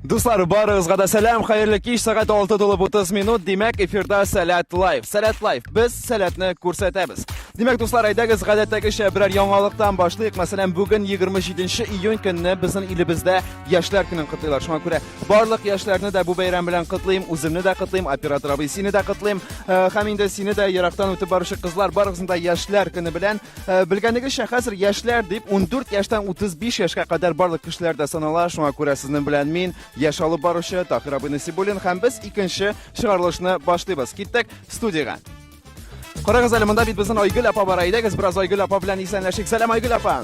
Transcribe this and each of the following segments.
Дуслар, барыгызга да сәлам, хәерле кич, сәгать 6 тулып 30 минут, димәк, эфирда Сәләт Лайв. Сәләт Лайв, без сәләтне күрсәтәбез. Димәк, дуслар, әйдәгез, гадәттәгечә берәр яңалыктан башлыйк. Мәсәлән, бүген 27 июнь көнне безнең илебездә Яшьләр көнен котлыйлар. Шуңа күрә барлык яшьләрне дә бу бәйрәм белән котлыйм, үземне дә котлыйм, оператор абый сине дә котлыйм. Һәм инде сине дә ерактан үтеп баручы кызлар, барыгызны да Яшьләр көне белән. Белгәнегезчә, хәзер яшьләр дип 14 яшьтән 35 яшькә кадәр барлык кешеләр дә санала. Шуңа күрә сезнең белән мин, яшь алып баручы Таһир абый Насибуллин, һәм без икенче чыгарылышны башлыйбыз. Киттек студиягә. Карагыз әле, монда бит безнең Айгөл апа бар. Әйдәгез, бераз Айгөл апа белән исәнләшик. Сәлам, Айгөл апа.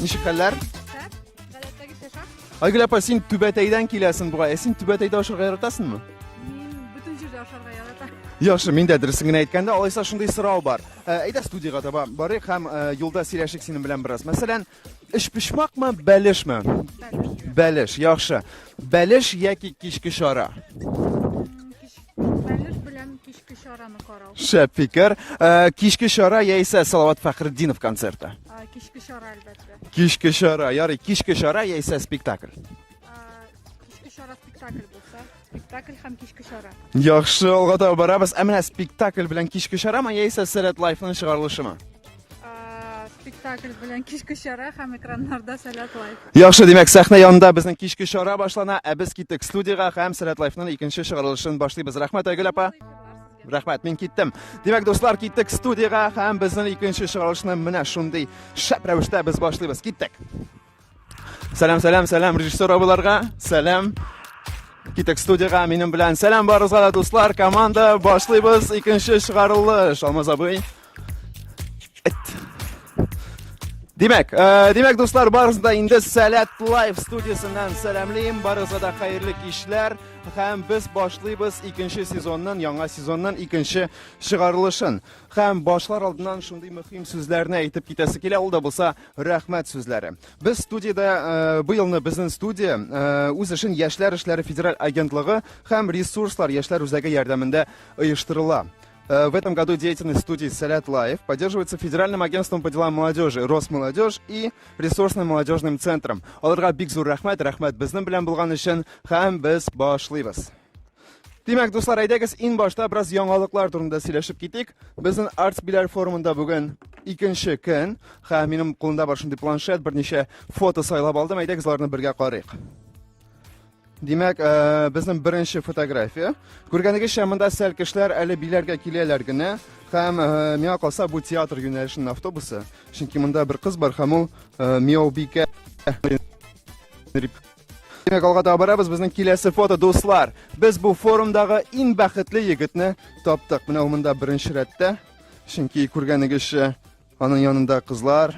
Ничек хәлләр? Гадәттәгечә шәп. Айгөл апа, син Түбәтәйдән киләсең бугай. Ә син Түбәтәйдә ашарга яратасыңмы? Мин бөтен җирдә ашарга яратам. Яхшы, мин дә дөресен генә әйткәндә, алайса шундый сорау бар. Әйдә студиягә таба барыйк һәм юлда сөйләшик синең белән бераз. Мәсәлән, өчпочмакмы, бәлешме? Бәлеш. Бәлеш, яхшы. Бәлеш яки кичке чара? Бәлеш белән кичке чараны карау. Шәп фикер. Кичке чара яисә Салават Фәхретдинов концерты? Кичке чара, әлбәттә. Кичке чара, ярый, кичке чара яисә спектакль? Кичке чара спектакль булса, спектакль һәм кичке чара. Яхшы, алга таба барабыз. Ә менә спектакль белән кичке чарамы яисә Сәләт Лайфның чыгарылышымы? Спектакль белән кичке чара һәм экраннарда Сәләт Лайф. Яхшы, димәк, сәхнә янында безнең кичке чара башлана, ә без киттек студиягә һәм Сәләт Лайфның икенче чыгарылышын башлыйбыз. Рәхмәт, Айгөл апа. Рәхмәт, мин киттем. Димәк, дуслар, киттек студиягә һәм безнең икенче чыгарылышны менә шундый шәп рәвештә без башлыйбыз. Киттек. Сәлам, сәлам, сәлам режиссер абыйларга. Сәлам. Киттек студиягә минем белән. Сәлам барыгызга да, дуслар, команда. Башлыйбыз икенче чыгарылыш. Алмаз абый. Димәк, димәк, дуслар, барыгызны да инде Сәләт Лайв студиясеннән сәламлим. Барыгызга да хәерле кичләр. Һәм без башлыйбыз икенче сезонның, яңа сезонның икенче чыгарылышын. Һәм башлар алдыннан шундый мөһим сүзләрне әйтеп китәсе килә, ул да булса рәхмәт сүзләре. Без студиядә э, быелны безнең студия э, үз эшен Яшьләр эшләре федераль агентлыгы һәм Ресурслар яшьләр үзәге ярдәмендә оештырыла. В этом году деятельность студии «Сәләт Лайв» поддерживается Федеральным агентством по делам молодежи «Росмолодежь» и Ресурсным молодежным центром. Аларга бик зур рәхмәт, рәхмәт безнең белән булган өчен һәм без башлыйбыз. Димәк, дуслар, әйдәгез иң башта бераз яңалыклар турында сөйләшеп китик. Безнең Арts Биләр форумында бүген икенче көн. Һәм минем кулымда бар шундый планшет, берничә фото сайлап алдым. Әйдәгез аларны бергә карыйк. Димәк, безнең беренче фотография. Күргәнегезчә, монда сәл кешеләр әле Биләргә киләләр генә. Һәм миңа калса, бу театр юнәлешенең автобусы. Чөнки монда бер кыз бар һәм ул Мияубикә. Димәк, алга таба барабыз. Безнең киләсе фото, дуслар. Без бу форумдагы иң бәхетле егетне таптык. Менә ул монда беренче рәттә. Чөнки күргәнегезчә, аның янында кызлар,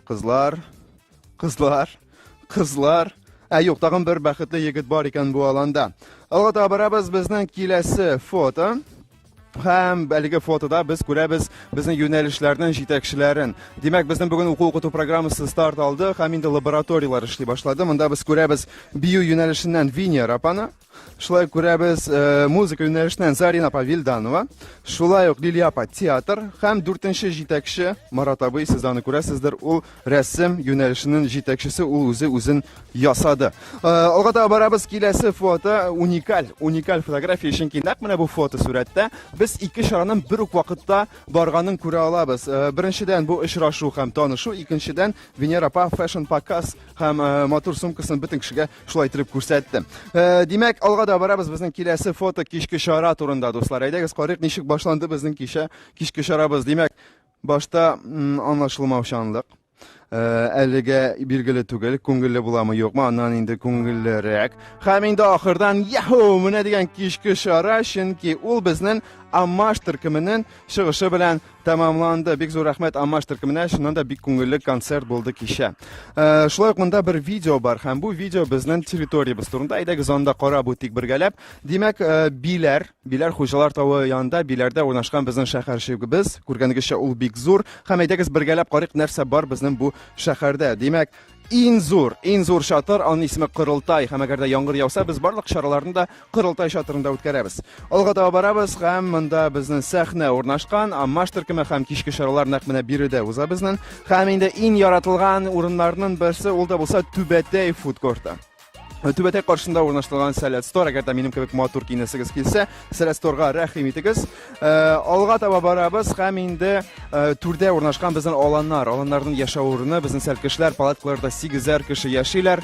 кызлар, кызлар, кызлар. Ә юк, тагын бер бәхетле егет бар икән бу аланда. Алга таба барабыз, безнең киләсе фото. Һәм әлеге фотода без күрәбез безнең юнәлешләрнең җитәкчеләрен. Димәк, безнең бүген уку-укыту программасы старт алды һәм инде лабораторияләр эшли башлады. Монда без күрәбез бию юнәлешеннән Венера апаны. Шулай күрәбез музыка юнәлешеннән Зарина апа Вилданова, шулай ук Лилия апа театр һәм дүртенче җитәкче Марат абый, сез аны күрәсездер, ул рәсем юнәлешенең җитәкчесе, ул үзе үзен ясады. Алга таба барабыз, киләсе фото уникаль, уникаль фотография, чөнки нәкъ менә бу фото сурәттә без ике чараның бер үк вакытта барганын күрә алабыз. Беренчедән бу очрашу һәм танышу, икенчедән Венера апа фэшн показ һәм матур сумкасын бөтен кешегә шулай итеп күрсәтте. Димәк, алга да барабыз безнең киләсе фото кичке чара турында, дуслар. Әйдәгез, карыйк, ничек башланды безнең кичә, кичке чарабыз. Димәк, башта аңлашылмаучанлык. Әлегә билгеле түгел, күңелле буламы, юкмы, аннан инде күңеллерәк. Һәм инде ахырдан, яху, менә дигән кичке чара, чөнки ул безнең Аммаш төркеменең чыгышы белән тәмамланды. Бик зур рәхмәт Аммаш төркеменә, чыннан да бик күңелле концерт булды кичә. Шулай ук монда бер видео бар һәм бу видео безнең территориябез турында. Әйдәгез анда карап үтик бергәләп. Димәк, Биләр, Биләр Хуҗалар тавы янында Биләрдә урнашкан безнең шәһәрчегебез. Күргәнегезчә, ул бик зур. Һәм әйдәгез бергәләп карыйк, нәрсә бар безнең бу шәһәрдә. Димәк, иң зур, иң зур чатыр, аның исеме Корылтай. Һәм әгәр дә яңгыр яуса, без барлык чараларны да Корылтай чатырында үткәрәбез. Алга таба барабыз һәм монда безнең сәхнә урнашкан, Аммаш төркеме һәм кичке чаралар нәкъ менә биредә уза безнең. Һәм инде иң яратылган урыннарның берсе ул да булса Түбәтәй фудкорты. Түбәтәй каршында урнаштырылган Сәләт Стор, әгәр дә минем кебек матур киенәсегез килсә, Сәләт Сторга рәхим итегез. Алга таба барабыз һәм инде түрдә урнашкан безнең аланнар, аланнарның яшәү урыны, безнең сәлкешләр, палаткаларда сигезәр кеше яшиләр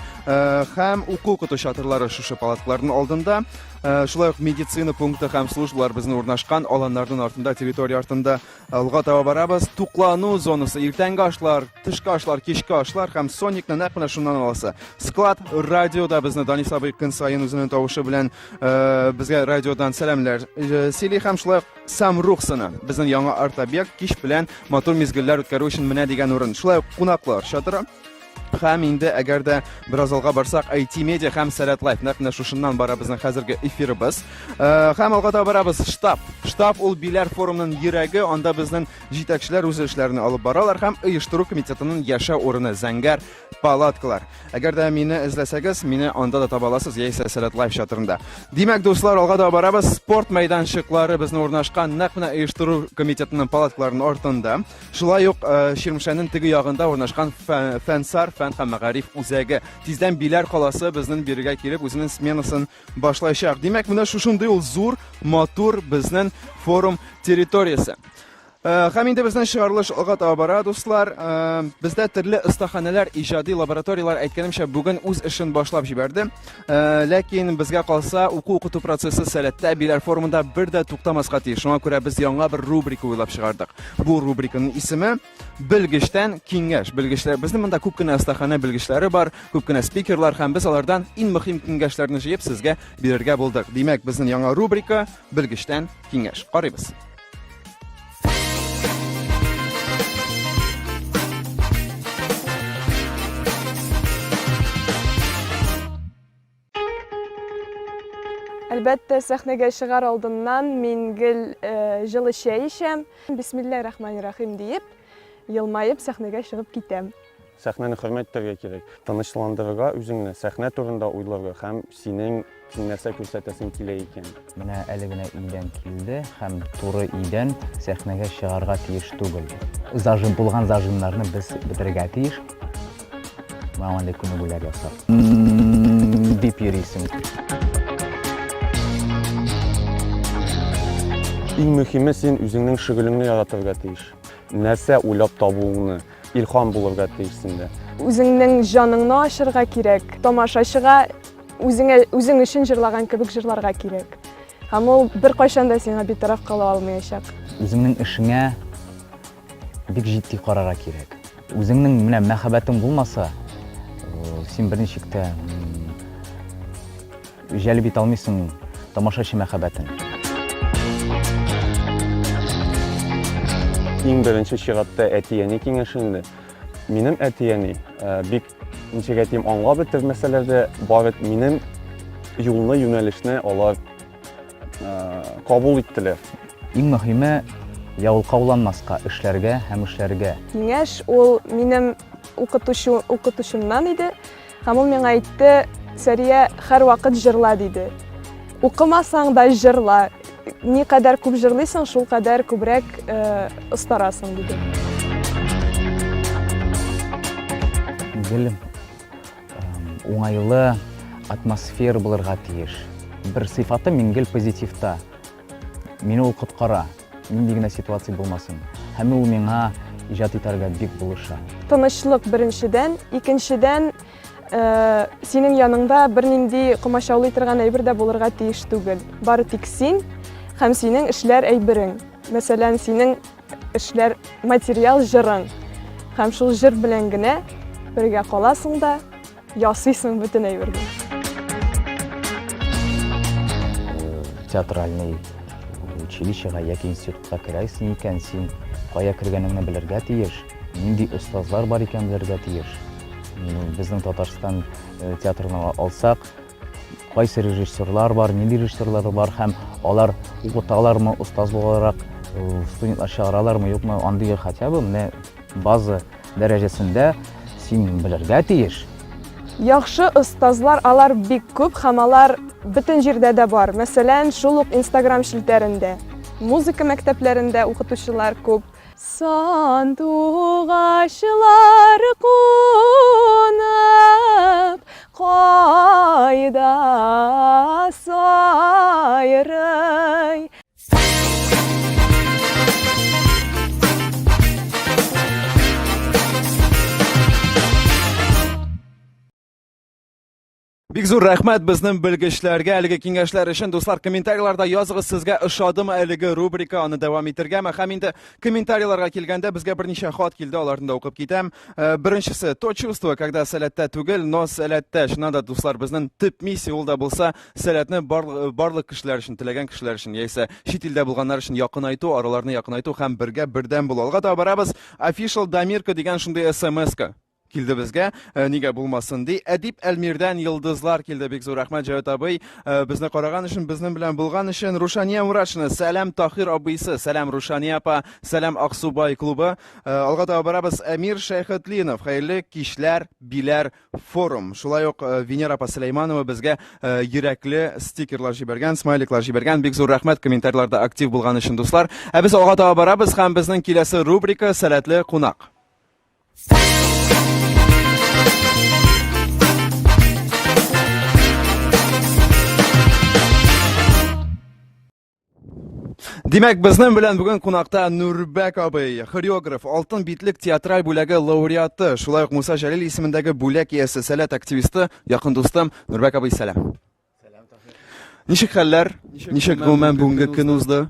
һәм уку-укыту чатырлары шушы палаткаларның алдында. Шулай ук медицина пункты һәм службалар безнең урнашкан аланнарның артында, территория артында. Алга таба барабыз. Туклану зонасы, иртәнге ашлар, төшке ашлар, кичке ашлар һәм Соникны нәкъ менә шуннан аласы. Склад радиода безне Данис абый көн саен үзенең тавышы белән э, безгә радиодан сәламләр э, сөйли һәм шулай ук Самрух сыны. Безнең яңа арт-объект кич белән матур мизгелләр үткәрү өчен менә дигән урын. Шулай ук кунаклар чатыры. Һәм инде әгәр дә бераз алга барсак, IT Media һәм Сәләт Лайф нәкъ менә шушыннан бара безнең хәзерге эфирыбыз. Һәм алга таба барабыз штаб. Штаб ул Биләр форумының йөрәге, анда безнең җитәкчеләр үз эшләрен алып баралар һәм оештыру комитетының яшәү урыны зәңгәр палаткалар. Әгәр дә мине эзләсәгез, мине анда да таба аласыз, яисә Сәләт Лайф чатырында. Димәк, дуслар, алга таба барабыз. Спорт мәйданчыклары безне урнашкан нәкъ менә оештыру комитетының палаткаларының артында. Шулай ук э, Чирмешәннең теге ягында урнашкан Фәнсар фән һәм мәгариф үзәге. Тиздән Биләр каласы безнең бирегә килеп үзенең сменасын башлаячак. Димәк, менә шушындый ул зур, матур безнең форум территориясе. Э, һәм инде безнең чыгарылыш алга таба бара, дуслар. Э, бездә төрле остаханәләр, иҗади лабораторияләр, әйткәнемчә, бүген үз эшен башлап җибәрде. Э, ләкин безгә калса, уку-укыту процессы Сәләттә Биләр форумында бер дә туктамаска тиеш. Шуңа күрә без яңа бер рубрика уйлап чыгардык. Бу рубриканың исеме Белгечтән киңәш. Белгечләр, безнең монда күп кенә остаханә белгечләре бар, күп кенә спикерлар һәм без алардан иң мөһим киңәшләрне җыеп сезгә бирергә булдык. Димәк, безнең яңа рубрика Белгечтән киңәш. Карыйбыз. Әлбәттә, сәхнәгә чыгар алдыннан мин гел э, җылы чәй эчәм. Бисмилла рахмани рахим диеп, елмаеп сәхнәгә чыгып китәм. Сәхнәне хөрмәт итәргә кирәк. Тынычландырырга үзеңне, сәхнә турында уйларга һәм синең син нәрсә күрсәтәсең килә икән. Менә әле генә өйдән килде һәм туры өйдән сәхнәгә чыгарга тиеш түгел. Зажим булган зажимнарны без бетерергә тиеш. Менә андый күнегүләр ясап. Дип йөрисең. Иң мөһиме син үзеңнең шөгылеңне яратырга тиеш. Нәрсә уйлап табуыңны, илһам булырга тиеш синдә. Үзеңнең җаныңны ачырга кирәк. Тамашачыга үзеңә үзең өчен җырлаган кебек җырларга кирәк. Һәм ул беркайчан да сиңа битараф кала алмаячак. Үзеңнең эшеңә бик җитди карарга кирәк. Үзеңнең менә мәхәббәтең булмаса, э, син берничек тә җәлеп итә алмыйсың тамашачы мәхәббәтен. Иң беренче чиратта әти-әни киңәше инде. Минем әти-әни э, бик ничек әйтим, аңлап бетермәсәләр дә, бары минем юлны, юнәлешне алар э, кабул иттеләр. Иң мөһиме ялкауланмаска, эшләргә һәм эшләргә. Киңәш ул минем укытучы укытучымнан иде. Һәм ул миңа әйтте, Сәрия, һәрвакыт җырла, диде. Укымасаң да җырла. Никадәр күп җырлыйсың, шул кадәр күбрәк э, остарасың, диде. Гел уңайлы атмосфера булырга тиеш. Бер сыйфаты мин гел позитивта. Мине ул коткара, нинди генә ситуация булмасын. Һәм ул миңа иҗат итәргә бик булыша. Тынычлык беренчедән, икенчедән, э, синең яныңда бернинди комачаулый торган әйбер дә булырга тиеш түгел. Бары тик син һәм синең эшләр әйберең. Мәсәлән, синең эшләр материал җырың. Һәм шул җыр белән генә бергә каласың да, ясыйсың бөтен әйберне. Театральный училищега яки институтка керәсең икән, син кая кергәнеңне белергә тиеш, нинди остазлар бар икән белергә тиеш. Безнең Татарстан э, театрын алсак, кайсы режиссерлар бар, нинди режиссерлар бар һәм алар укыталармы, остаз буларак э, студентлар чыгаралармы, юкмы, андый хотя бы менә база дәрәҗәсендә син белергә тиеш. Яхшы остазлар алар бик күп һәм алар бөтен җирдә дә бар. Мәсәлән, шул ук Инстаграм челтәрендә. Музыка мәктәпләрендә укытучылар күп. Сандугачлар кунып, каеннарга. Бик зур рәхмәт безнең белгечләргә әлеге киңәшләр өчен. Дуслар, комментарийларда языгыз, сезгә ошадымы әлеге рубрика, аны дәвам итергәме? Һәм инде комментарийларга килгәндә безгә берничә хат килде, аларны да укып китәм. Э, беренчесе, то чувство, когда сәләттә түгел, но сәләттә. Чыннан да, дуслар, безнең төп миссия ул да булса, сәләтне барлык кешеләр өчен, теләгән кешеләр өчен, яисә чит илдә булганнар өчен якынайту, араларны якынайту һәм бергә бердәм булу. Алга таба барабыз. Official Дамирка дигән шундый смс-ка килде безгә. Э, нигә булмасын ди. Әдип Әлмирдән йолдызлар килде. Бик зур рәхмәт, Җәвит абый. Э, безне караган өчен, безнең белән булган өчен. Рушания Муратшина, сәлам Тахир абыйсы, сәлам Рушания апа, сәлам Аксубай клубы. Э, алга таба барабыз. Әмир Шәйхетлинов, хәерле кичләр, Биләр форум. Шулай ук Венера апа Сөләйманова безгә йөрәкле стикерлар җибәргән, смайликлар җибәргән. Бик зур рәхмәт комментарийларда актив булган өчен, дуслар. Ә без алга таба барабыз һәм безнең киләсе рубрика Сәләтле кунак. Димәк, безнең белән бүген кунакта Нурбәк абый, хореограф, Алтын битлек театраль бүләге лауреаты, шулай ук Муса Җәлил исемендәге бүләк иясе, сәләт активисты, якын дустым Нурбәк абый, сәлам. Ничек хәлләр? Ничек гомумән бүгенге көн узды?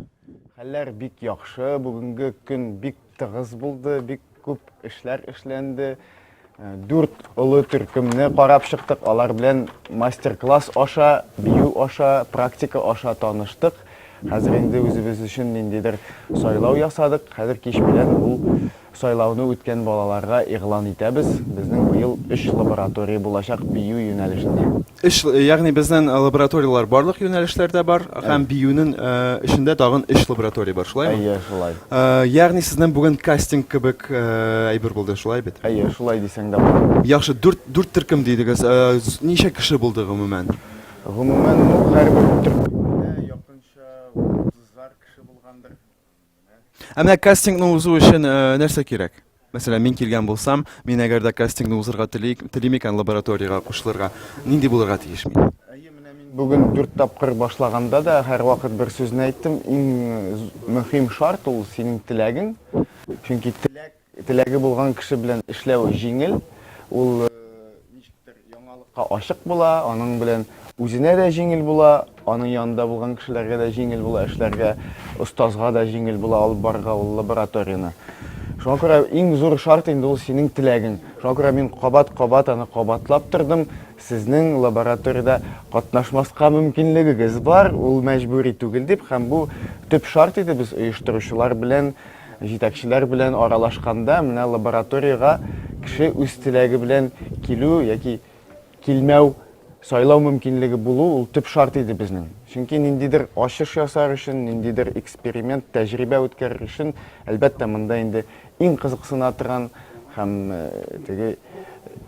Хәлләр бик яхшы. Бүгенге көн бик тыгыз булды, бик күп эшләр эшләнде. Э, дүрт олы төркемне карап чыктык. Алар белән мастер-класс аша, бию аша, практика аша таныштык. Хәзер инде үзебез өчен ниндидер сайлау ясадык. Хәзер кич белән ул Сайлауны үткән балаларга игълан итәбез, безнең быел өч лаборатория булачак бию юнәлешендә. Өч, ягъни безнең лабораторияләр барлык юнәлешләрдә бар һәм биюнең эчендә тагын өч лаборатория бар, шулаймы? Әйе, шулай. Ягъни сезнең бүген кастинг кебек әйбер булды, шулай бит? Әйе, шулай дисәң дә була. Яхшы, дүрт, дүрт төркем дидегез. Ничә кеше булды гомумән? Гомумән, ну, һәрбер төркемдә якынча утызар кеше булгандыр. Ә менә кастингны узу өчен э, нәрсә кирәк? Мәсәлән, мин килгән булсам, мин әгәр дә кастингны узырга тели, телим икән лабораториягә кушылырга, нинди булырга тиеш мин? Әйе, менә мин бүген дүрт тапкыр башлаганда да һәрвакыт бер сүзне әйттем. Иң э, мөһим шарт ул синең теләгең. Чөнки теләк Теләге булган кеше белән эшләү җиңел, ул ничектер яңалыкка ачык була, аның белән үзенә дә җиңел була, аның янында булган кешеләргә дә җиңел була эшләргә, остазга да җиңел була алып барырга ул лабораторияне. Шуңа күрә иң зур шарт инде ул синең теләгең. Шуңа күрә мин кабат-кабат аны кабатлап тордым, сезнең лабораториядә катнашмаска мөмкинлегегез бар, ул мәҗбүри түгел дип, һәм бу төп шарт иде без оештыручылар белән Җитәкчеләр белән аралашканда, менә лабораториягә кеше үз теләге белән килү яки килмәү, сайлау мөмкинлеге булу ул төп шарт иде безнең. Чөнки ниндидер ачыш ясар өчен, ниндидер эксперимент, тәҗрибә үткәрер өчен, әлбәттә, монда инде иң кызыксына торган һәм теге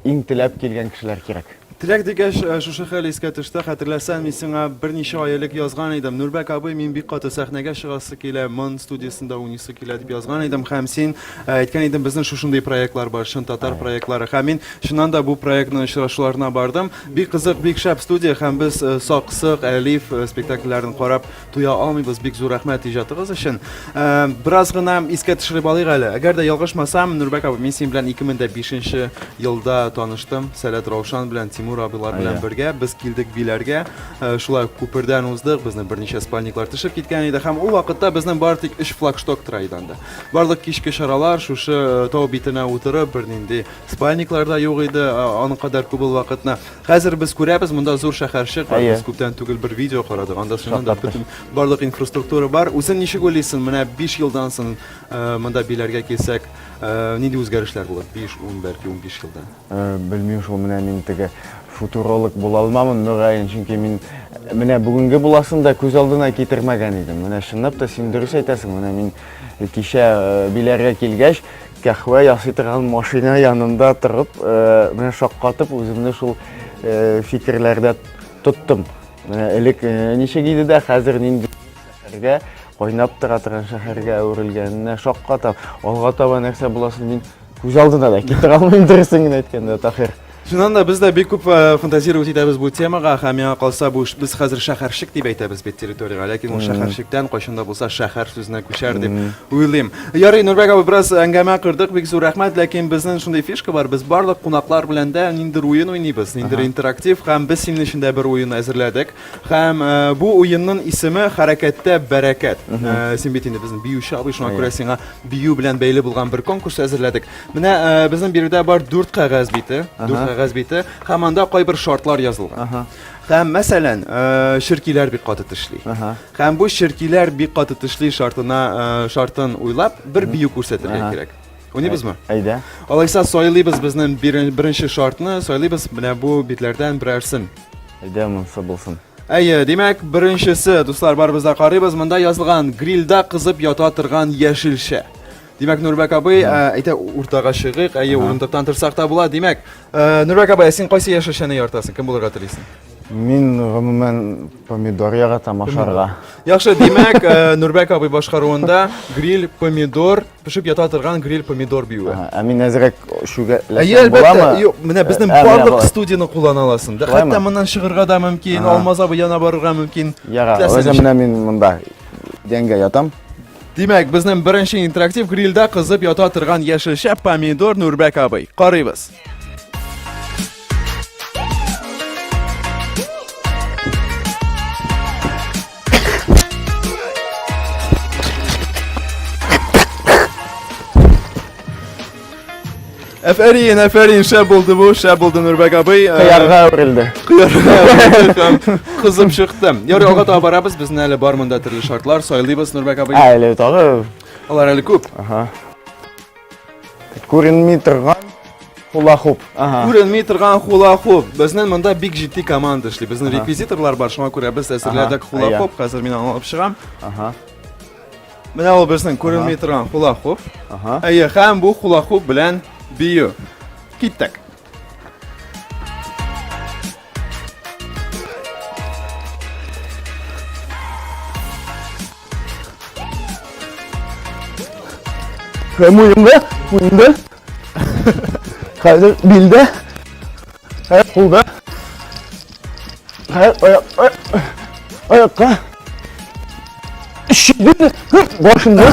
иң теләп килгән кешеләр кирәк. Теләк дигәч, э, шушы хәл искә төште. Хәтерләсәң, мин сиңа берничә ай элек язган идем. Нурбәк абый, мин бик каты сәхнәгә чыгасы килә, Мон студиясендә уйныйсы килә дип язган идем. Һәм син э, әйткән идең, безнең шушындый проектлар бар, чын татар проектлары. Һәм мин чыннан да бу проектның очрашуларына бардым. Бик кызык, бик шәп студия һәм без э, Саксык, Әлиф спектакльләрен карап Туя алмыйбыз, бик зур рәхмәт иҗатыгыз өчен. Э, бераз гына искә төшереп алыйк әле. Әгәр дә ялгышмасам, Нурбәк абый, мин синең белән 2005 елда таныштым. Сәләт Раушан белән, Тимур абыйлар белән бергә без килдек Биләргә. Э, шулай ук күпердән уздык, безнең берничә спальниклар төшеп киткән иде һәм ул вакытта безнең бары тик өч флагшток тора иде анда. Барлык кичке чаралар шушы э, тау битенә утырып, бернинди спальниклар да юк иде, аның кадәр күп ул вакытны. Хәзер без күрәбез, монда зур шәһәрчек бар. Без күптән түгел бер видео карадык. Анда чыннан да бөтен барлык инфраструктура бар. Үзең ничек уйлыйсың, менә 5 елдан соң э, монда Биләргә килсәк, э, нинди үзгәрешләр булыр? 5, 10, бәлки 15 елдан. Э, белмим шул, менә мин теге футуролог була алмамын, мөгаен, чөнки мин менә бүгенге буласын да күз алдына китермәгән идем. Менә чынлап та син дөрес әйтәсең, менә мин кичә Биләргә килгәч, Кәхвә ясый торган машина янында торып, э, менә шаккатып үземне шул э, фикерләрдә тоттым. Менә элек э, ничек иде дә, хәзер нинди шәһәргә, кайнап тора торган шәһәргә әверелгәненә шаккатам. Алга таба нәрсә буласын мин күз алдына да китерә алмыйм, дөресен генә әйткәндә, Таһир. Чыннан да без дә бик күп э, фантазировать итәбез бу темага һәм миңа калса бу без хәзер шәһәрчек дип әйтәбез бит территориягә, ләкин ул шәһәрчектән кайчан да булса шәһәр сүзенә күчәр дип уйлыйм. Ярый, Нурбәк абый, бераз әңгәмә кордык, бик зур рәхмәт, ләкин безнең шундый фишка бар, без барлык кунаклар белән дә ниндидер уен уйныйбыз, ниндидер интерактив һәм без синең өчен дә бер уен әзерләдек. Һәм э, бу уенның исеме Хәрәкәттә бәрәкәт. Э, син бит инде безнең биюче абый, шуңа күрә сиңа бию белән бәйле булган бер конкурс әзерләдек. Менә э, безнең биредә бар дүрт кәгазь бите, дүрт кәгазь бите һәм анда кайбер шартлар язылган. Һәм мәсәлән, э, черкиләр бик каты тешли. Һәм бу черкиләр бик каты тешли шартына э, шартын уйлап бер бию күрсәтергә кирәк. Уйныйбызмы? Әйдә. Алайса сайлыйбыз безнең беренче шартны, сайлыйбыз менә бу битләрдән берәрсен. Әйдә, монысы булсын. Әйе, димәк, беренчесе, дуслар, барыбыз да карыйбыз. Монда язылган грильдә кызып ята торган яшелчә. Димәк, Нурбәк абый, ә, әйтә уртага чыгыйк, әйе, урындыктан торсак та була. Димәк, ә, Нурбәк абый, ә син кайсы яшелчәне яратасың? Кем булырга телисең? Мин гомумән помидор яратам ашарга. Яхшы, димәк, ә, Нурбәк абый башкаруында гриль помидор, пешеп ята торган гриль помидор биюе. Ага, Ә мин әзрәк Әйе, чүгәләсәм әлбәттә, буламы? юк, менә безнең Ә, менә барлык болай. студияне куллана аласың. Да, Шулаймы? Хәтта моннан чыгарга да мөмкин, Ага. Алмаз абый янына барырга мөмкин. Яра, Теләсә алайса ничек. менә мин монда идәнгә ятам. Димәк, безнең беренче интерактив грильдә кызып ята торган яшелчә помидор Нурбәк абый. Карыйбыз. Әфәрин, әфәрин, шәп булды бу, шәп булды Нурбәк абый. Э, Кыярга әверелде. Кыярга әверелде һәм кызып чыкты. Ярый, алга таба барабыз. Безнең әле бар монда төрле шартлар. Сайлыйбыз, Нурбәк абый. Ә, әле тагы. Алар әле күп. Ага. Күренми торган хула-хуп. Ага. Күренми торган хула-хуп. Безнең монда бик җитди команда эшли. Безнең реквизиторлар бар, шуңа күрә без әзерләдек хула-хуп. Хәзер мин аны алып чыгам. Ага. Менә ул безнең күренми торган хула-хуп. Ага. Әйе, һәм бу хула-хуп белән бию. Киттек. Муенда, муенда. Хәзер билдә. Хәзер кулда. Хәзер аяк, аяк, аякка. Шибин, башында.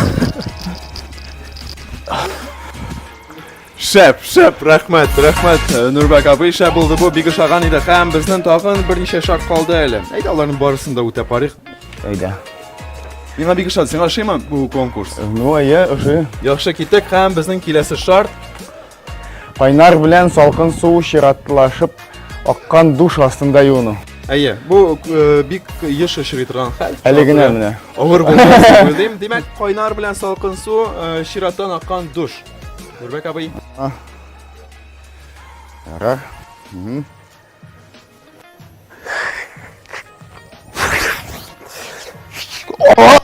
Шәп, шәп, рәхмәт, рәхмәт, э, Нурбәк абый, шәп булды бу, бик ошаган иде. Һәм безнең тагын берничә шарт калды әле. Әйдә, аларның барысын да үтәп барыйк. Әйдә. Миңа бик ошады. Сиңа ошыймы бу конкурс? Ну, әйе, ошый. Яхшы киттек һәм безнең киләсе шарт Кайнар белән салкын су чиратлашып аккан душ астында юыну. Әйе, бу э, бик еш очрый торган хәл. Әле генә менә. Авыр булмас дип уйлыйм. Димәк, кайнар белән салкын су э, чираттан аккан душ. Нурбәк абый. Ярар.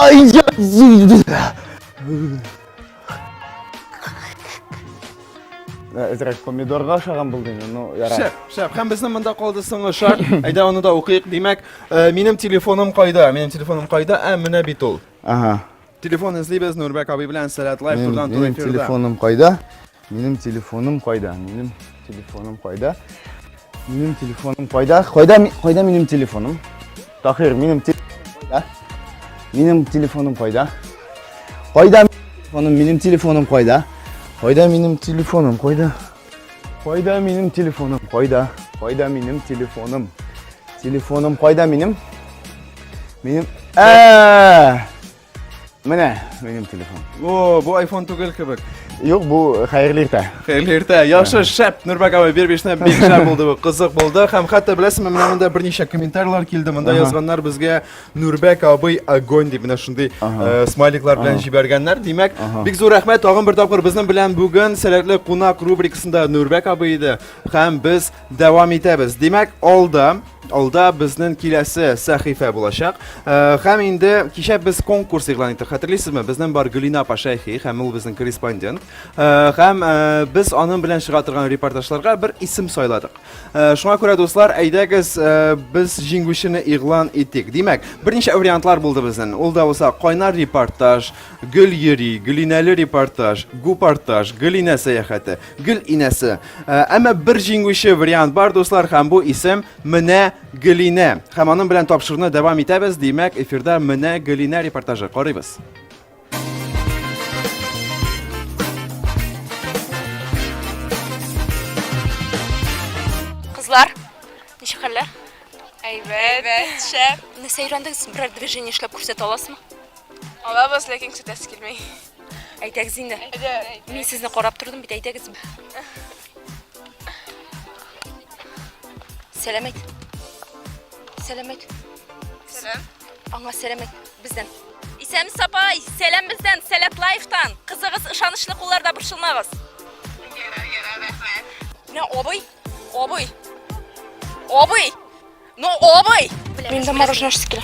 Ай, Әзрәк помидорга ошаган булды инде, ну, ярар. Шәп, шәп. Һәм безнең монда калды соңгы шарт. Әйдә аны да укыйк. Димәк, э, минем телефоным кайда? Минем телефоным кайда? Ә, менә бит ул. Ага. Телефон эзлибез Нурбәк абый белән Сәләт Лайф Минем, турыдан туры минем эфирда. телефоным кайда? Минем телефоным кайда? Минем телефоным кайда? Минем телефоным кайда? Кайда, кайда минем телефоным? Тахир, минем телефоным кайда? Минем телефоным кайда? Кайда телефоным? Минем телефоным кайда? Кайда минем телефоным? Кайда? Кайда минем телефоным? Кайда? Кайда минем телефоным? Телефоным кайда минем? Минем Ә! Менә минем телефон. О, бу iPhone түгел кебек. Юк, бу хәерле иртә. Хәерле иртә. Яхшы, шәп. Нурбәк абый, бер бишне бик шәп булды бу. Кызык булды. Һәм хәтта беләсеңме, менә монда берничә комментарийлар килде. Монда язганнар безгә Нурбәк абый огонь дип менә шундый э, смайликлар белән җибәргәннәр. Димәк, бик зур рәхмәт. Тагын бер тапкыр безнең белән бүген Сәләтле кунак рубрикасында Нурбәк абый иде. Һәм без дәвам итәбез. Димәк, алда Алда безнең киләсе сәхифә булачак. Э, һәм инде кичә без конкурс игълан иттек. Хәтерлисезме? Безнең бар Гөлина апа Шәйхи һәм ул безнең корреспондент. Э, һәм э, без аның белән чыга торган репортажларга бер исем сайладык. Э, шуңа күрә, дуслар, әйдәгез, без җиңүчене игълан итик. Димәк, берничә вариантлар булды безнең. Ул да булса кайнар репортаж, гөл йөри, гөлинәле репортаж, гупортаж, гөлинә сәяхәте, гөл инәсе. Әмма бер җиңүче вариант бар, дуслар, һәм бу исем Менә Гөлинә. Һәм аның белән тапшыруны дәвам итәбез. Димәк, эфирда Менә Гөлинә репортажы. Карыйбыз. Кызлар, ничек хәлләр? Әйбәт. Әйбәт, шәп. Нәрсә өйрәндегез? Берәр движение эшләп күрсәтә аласызмы? Алабыз, ләкин күрсәтәсе килми. Әйдәгез инде. Мин сезне карап тордым бит, әйдәгез. Сәлам әйт. Сәлам әйт. Сәлам. Аңа сәлам әйт бездән. Исәнмесез, апай! Сәлам бездән, Сәләт Лайфтан. Кызыгыз ышанычлы кулларда, борчылмагыз. Ярар, ярар, рәхмәт. Менә абый, абый. Абый! Ну, абый! Мин дә мороженое эчәсе килә.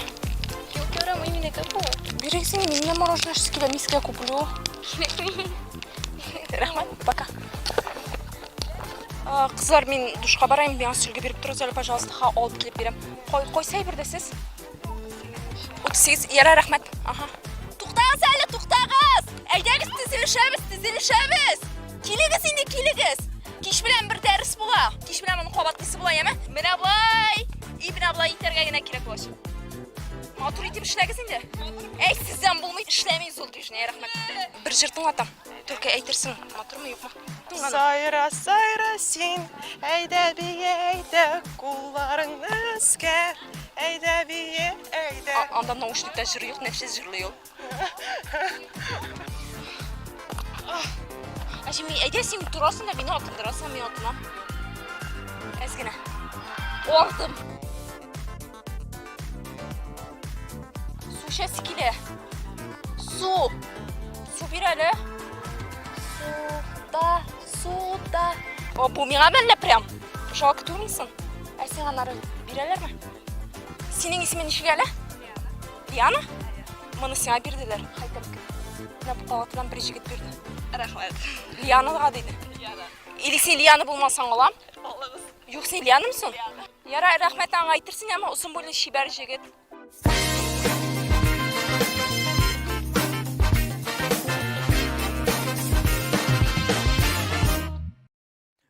Килограмм именно какого? Бирегез инде, мин дә мороженое эчәсе килә, мин сезгә куплю. Рәхмәт, пока. Кызлар, мин душка барайм, миңа сөлге биреп торыгыз әле, пожалуйста, ха, алып килеп бирәм. Кай, кайсы әйбердә сез? 38, ярар, рәхмәт. Ага. Туктагыз әле, туктагыз! Әйдәгез, тезелешәбез, тезелешәбез! Килегез инде, килегез! Кич белән бер дәрес була. Кич белән моны кабатлыйсы була, яме? Менә болай! И менә болай итәргә генә кирәк булачак. Матур итеп эшләгез инде. Әй, сездән булмый, эшләмибез ул движение, рәхмәт. Бер җыр тыңлатам. Только әйтерсең, матурмы, юкмы? Сайра, сайра син, әйдә бие, әйдә, кулларыңны өскә, әйдә бие, әйдә. Анда наушникта җыр юк, нәрсә җырлый ул? Ә син, әйдә син торасың да мине атындырасың, мин атынам. Әз генә. Ардым. Су эчәсе килә. Су. Су бир әле. Су да, су да. О, бу миңа мәллә прям. Жалко түгелмесең? Ә сиңа аннары бирәләрме? Синең исемең ничек әле? Лиана? Моны сиңа бирделәр, хәйтәпке. Менә бу палатадан бер җегет бирде. Рәхмәт. Лианага диде. Лиана. Или син Лиана булмасаң алам? Алабыз. Юк, син Лианамсың? Лиана. Ярар, рәхмәт аңа әйтерсең, әмма озын буйлы чибәр җегет.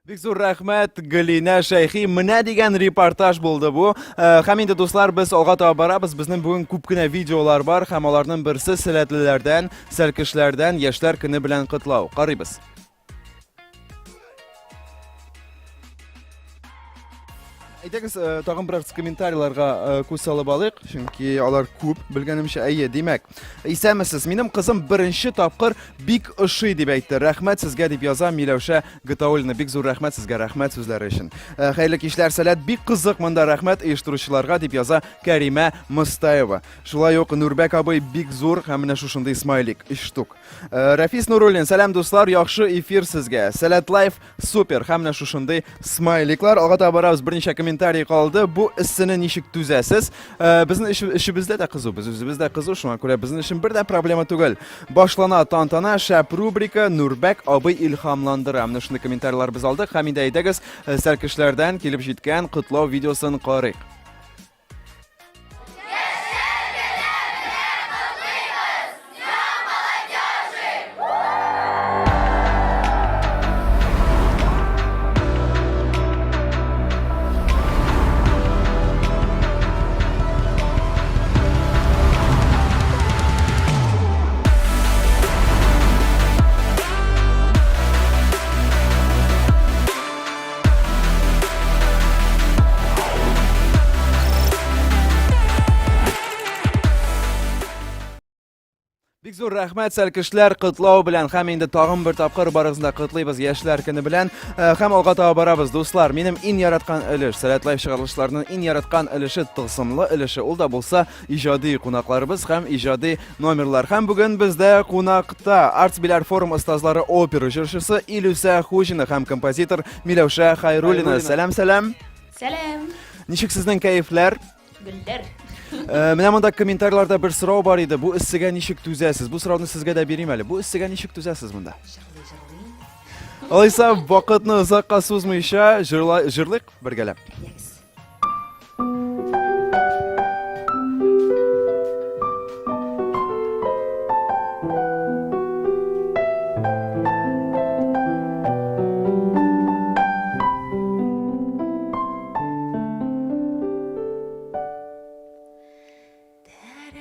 Бик зур рәхмәт, Галинә Шәйхи. Менә дигән репортаж булды бу. Э, һәм инде, дуслар, без алга таба барабыз. Безнең бүген күп кенә видеолар бар һәм аларның берсе сәләтлеләрдән, сәлкешләрдән яшьләр көне белән котлау. Карыйбыз. Әйдәгез, э, тагын бераз комментарийларга э, күз салып алыйк, чөнки алар күп, белгәнемчә. Әйе, димәк, исәнмесез. Минем кызым беренче тапкыр бик ошый дип әйтте. Рәхмәт сезгә дип яза Миләүшә Гатауллина. Бик зур рәхмәт сезгә, рәхмәт сүзләре өчен. Э, хәерле кичләр, Сәләт бик кызык монда, рәхмәт оештыручыларга дип яза Кәримә Мостаева. Шулай ук Нурбәк абый бик зур һәм менә шушындый смайлик, өч штук. Рәфис Нуруллин, сәлам дуслар, яхшы эфир сезгә. Сәләт лайф Супер! Һәм менә шушындый смайликлар. Алга таба барабыз. Берничә комментарий калды. Бу эссене ничек түзәсез? Э, безнең эшебездә дә кызу, без үзебез дә кызу, шуңа күрә безнең өчен бер дә проблема түгел. Башлана тантана, шәп рубрика, Нурбәк абый илһамландыра. Менә шундый комментарийлар без алдык. Һәм инде әйдәгез, э, сәркешләрдән килеп җиткән котлау видеосын карыйк. Бик зур рәхмәт сәлкешләр котлау белән һәм инде тагын бер тапкыр барыгызны да котлыйбыз яшьләр көне белән. Э, һәм алга таба барабыз, дуслар. Минем иң яраткан өлеш, Сәләт Лайф чыгарылышларының иң яраткан өлеше, тылсымлы өлеше, ул да булса иҗади кунакларыбыз һәм иҗади номерлар. Һәм бүген бездә кунакта Артс Биляр форум остазлары опера җырчысы Илүсә Хуҗина һәм композитор Миләүшә Хайруллина. Сәлам, сәлам. Сәлам. Ничек сезнең кәефләр? Гөлләр. Э, менә монда комментарийларда бер сорау бар иде. Бу эссегә ничек түзәсез? Бу сорауны сезгә дә бирим әле. Бу эссегә ничек түзәсез монда? Җырлый, җырлый. Алайса, вакытны озакка сузмыйча, җырлыйк бергәләп. Әйдәгез.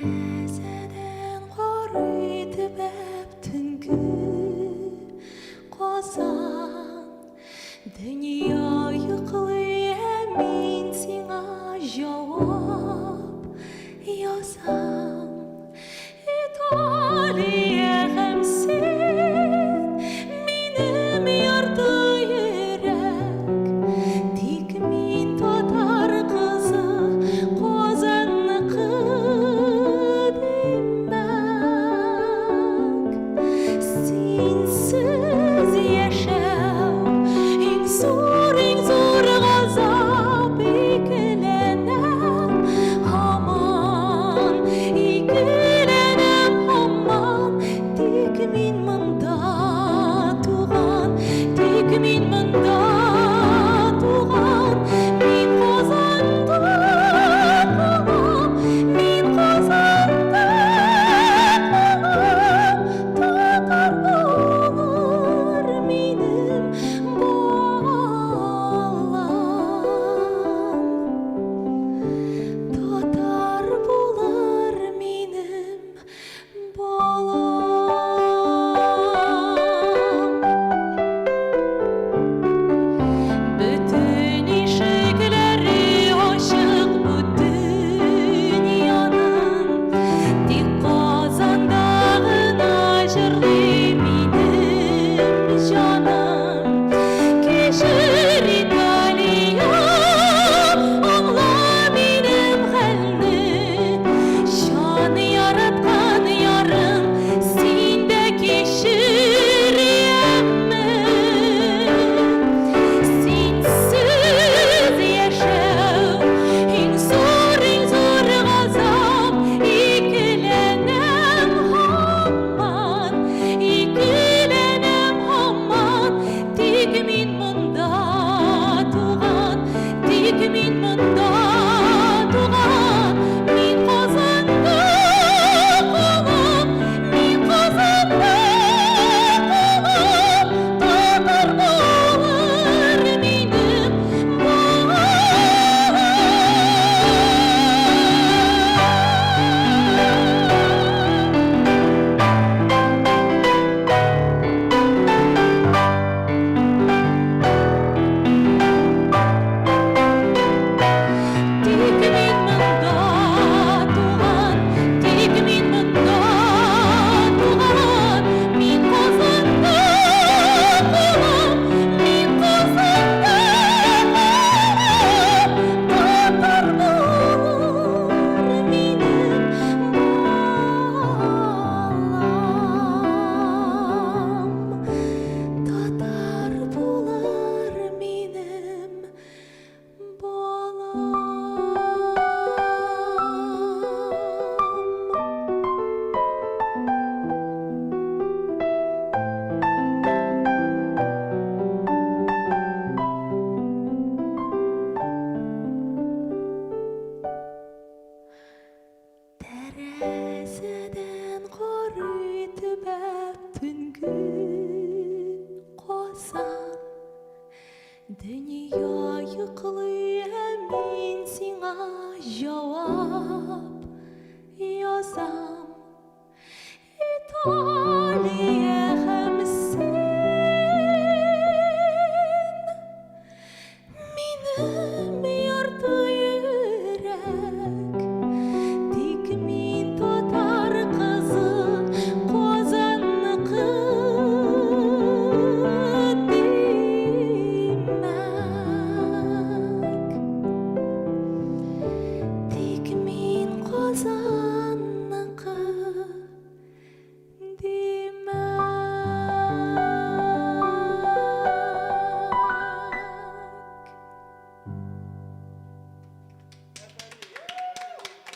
Тәрәзәдән карый төбәп төнге Казан. Дөнья йоклый, ә мин сиңа җавап язам. Италия һәм син, минем ярты йөрәк. Тик мин татар кызы, Казанныкы димәк. Синсез яшәү иң зур, иң зур газап, икеләнәм һаман, икеләнәм һаман. Тик мин монда туган, тик мин монда туган, мин Казанда калам, мин Казанда калам, татар булыр минем балам. Татар булыр минем Балам. Бөтен ишекләре ачык бу дөньяның, Тик Казанда гына җырлый минем җаным. Кичер, Италия, аңла минем хәлне. Җан яраткан ярың, син дә кичер, яме. Синсез яшәү иң зур, иң зур газап, икеләнәм һаман, икеләнәм һаман. Тик мин монда туган, тик мин монда туган, мин Казанда калам, мин Казанда калам, татар булыр минем балам. Тик мин монда туган, тик мин монда туган, мин Казанда калам, мин Казанда калам, татар булыр минем балам, татар булыр минем балам. Тәрәзәдән карый төбәп төнге Казан. Дөнья йоклый, ә мин сиңа җавап язам. Италия һәм син, Минем ярты йөрәк, тик мин татар кызы, Казанныкы димәк. Тик мин Казанныкы.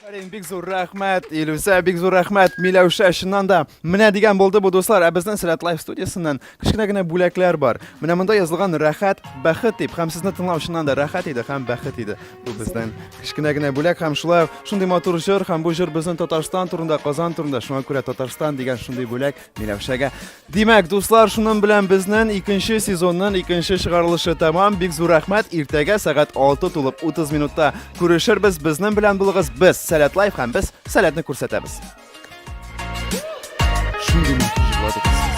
Афәрин, бик зур рәхмәт, Илүсә, бик зур рәхмәт, Миләүшә, чыннан да, менә дигән булды бу, дуслар. Ә безнең Сәләт Лайф студиясеннән кечкенә генә бүләкләр бар. Менә монда язылган рәхәт, бәхет дип, һәм сезне тыңлау чыннан да рәхәт иде һәм бәхет иде. Бу безнең кечкенә генә бүләк һәм шулай ук шундый матур җыр һәм бу җыр безнең Татарстан турында, Казан турында. Шуңа күрә Татарстан дигән шундый бүләк Миләүшәгә. Димәк, дуслар, шуның белән безнең икенче сезонның икенче чыгарылышы тәмам. Бик зур рәхмәт. Иртәгә сәгать 6 тулып 30 минутта күрешербез. Безнең белән булыгыз. Без Сәләт Лайф һәм без Сәләтне күрсәтәбез. Шундый матур җырладыгыз.